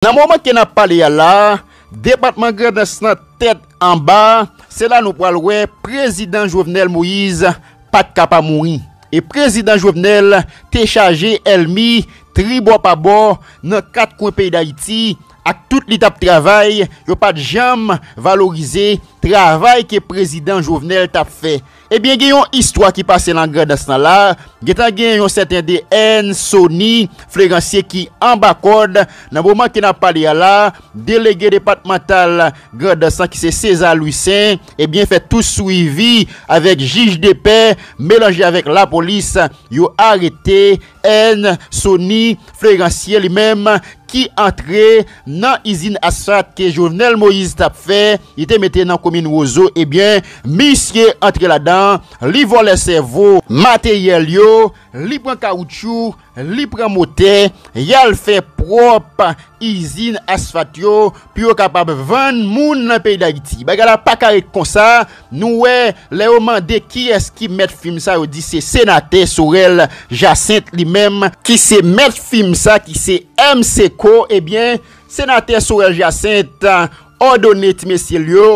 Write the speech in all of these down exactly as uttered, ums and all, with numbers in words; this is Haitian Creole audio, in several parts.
Nan moman ke n ap pale a la, depatman Grandans lan tèt anba, se la nou pral wè prezidan Jovenel Moïse pa t ka pa mouri. E prezidan Jovenel te chaje ènmi tribò pa bò nan kat kwen peyi Dayiti, ak tout li t ap travay, yo pa t janm valorize travay ke prezidan Jovenel t ap fè. Ebyen, gen yon istwa ki pase nan Grandans lan la. Gentan gen yon sèten D N Sony Fleransier ki anba kòd nan moman ke n ap pale a la. Delege depatmantal Grandans lan ki se César Louissaint, ebyen, fè tou swivi avèk jij de pè melanje avèk lapolis, yo arete N Sony Fleransier li menm ki antre nan izin asfalt ke Jovenel Moïse t ap fè, li te mete nan komin Wozo. Ebyen, misye antre ladan, li vòlè sèvo, materyèl yo, li pran kawoutchou, li pran motè, y al fè pwòp izin asfalt yo pou yo kapab vann moun nan peyi Dayiti. Bagay la pa ka ret konsa. Nou wè, lè yo mande kiyès ki mèt fim sa, yo di se senatè Sorel Jacinthe li menm ki se mèt fim sa, ki se M C Co. Ebyen, senatè Sorel Jacinthe òdone ti mesye l yo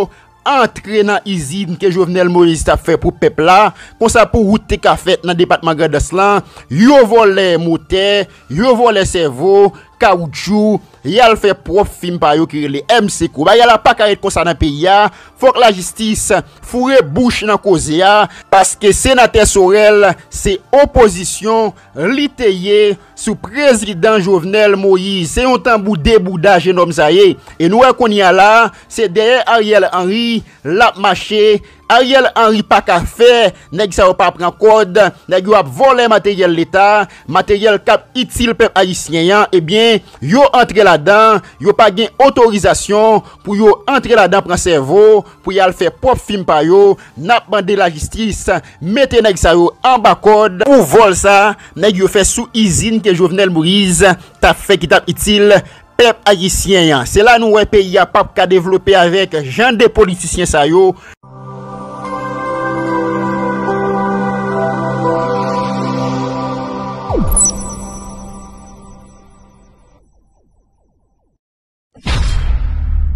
antre nan izin ke Jovenel Moïse t ap fè pou pèp la. Konsa, pou wout te ka fèt nan depatman Grandans lan, yo vòlè motè, yo vòlè sèvo, kawoutchou, y al fè pwòp fim pa yo ki rele M C Co. Bagay la pa ka ret konsa nan peyi a. Fòk lajistis foure bouch nan koze a, paske senatè Sorel se opozisyon li te ye sou prezidan Jovenel Moïse. Se yon tanbou debouda jenòm sa ye. E nou wè kounye a la, se dèyè Ariel Henry l ap mache. Ariel Henry pa ka fè nèg sa yo pa pran kòd. Nèg yo ap vòlè materyèl leta, materyèl k ap itil pèp ayisyen an. Ebyen, yo antre ladan, yo pa gen otorizasyon pou yo antre ladan pran sèvo, pou y al fè pwòp fim pa yo. N ap mande lajistis mete nèg sa yo anba kòd pou vòl sa nèg yo fè sou izin ke Jovenel Moïse t ap fè, ki t ap itil pèp ayisyen an. Se la nou wè peyi a p ap ka devlope avèk jan de politisyen sa yo.